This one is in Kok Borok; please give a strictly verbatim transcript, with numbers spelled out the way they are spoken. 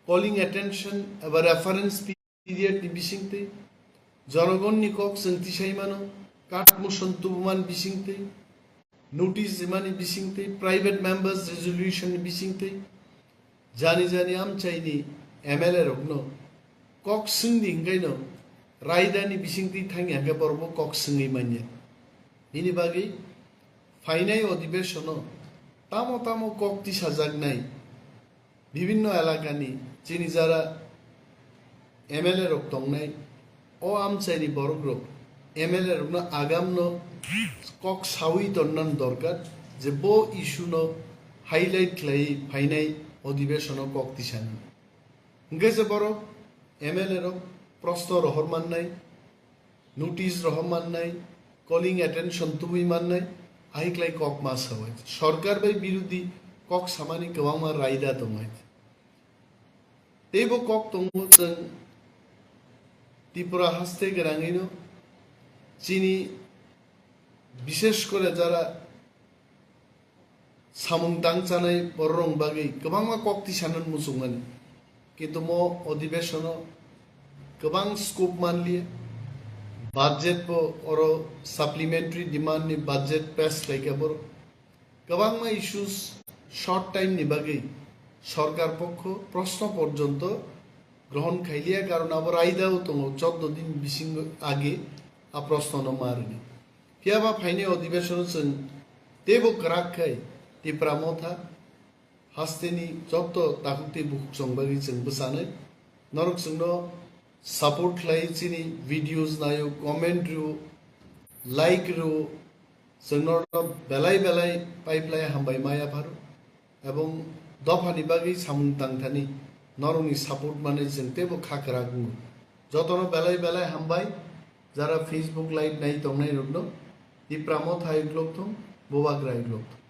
calling attention eba reference period ni bisingtwi, jonogonni kok chwng tisai mano, court motion tubuman bisingtwi, notice rimani bisingtwi, private members resolution ni bisingtwi, jani jani amchaini M L A rokno kok swngdi hwnkhaino raidani bisingtwi thangya hwnkhe borokbo kok swngwi manya. Bini bagwi phainai odhibesono tamo tamo kok tisajaknai bibinno elakani chini jara M L A rok tongnai, o amchaini borok rok M L A rokno agamno kok sawi tonnani dorkar je bo issue no highlight khlaiwi phainai odhibesono kok tisani. Hwnkhe je borok M L A rok proshno rohor mannai, notice rohor mannai, calling attention tubui mannai, ahiklai kok ma sawai. Sorkar bai birodhi kok samani kwbangma raida tongnai. Teibo kok tongo chwng Tripura haste gwnangwino chini bishesh kore jara samung tang chanai bororok bagwi kwbangma kok tisana muchungmani. Kintu mo odhibesono kwbang scope manliya. Budget bo oro supplementary demand ni budget pass khlaikha borok. Kwbangma issues short time ni bagwi sorkar pokho proshno porjonto grohon khailiya, karon abo raidao tongo choddo din bising age a proshno no ma rwni. Phiyaba phainai odhibesono chwng teibo kwrak khai Tipra Motha hasteni jotto takhuk tei bukhuk chwng bagwi chwng bwchanai. Norok chwngno support khlai, chini videos naio, comment rw, like rw, chwngno belai belai pipeline hambai maya pharo. Ebong dophani bagwi samung tangthani norokni support manwi chwng teibo kha kwrak wngo. Jotono belai belai hambai, jara Facebook live nai tongnai rokno Tipra Motha uklok thung, Bubagra uklok thung.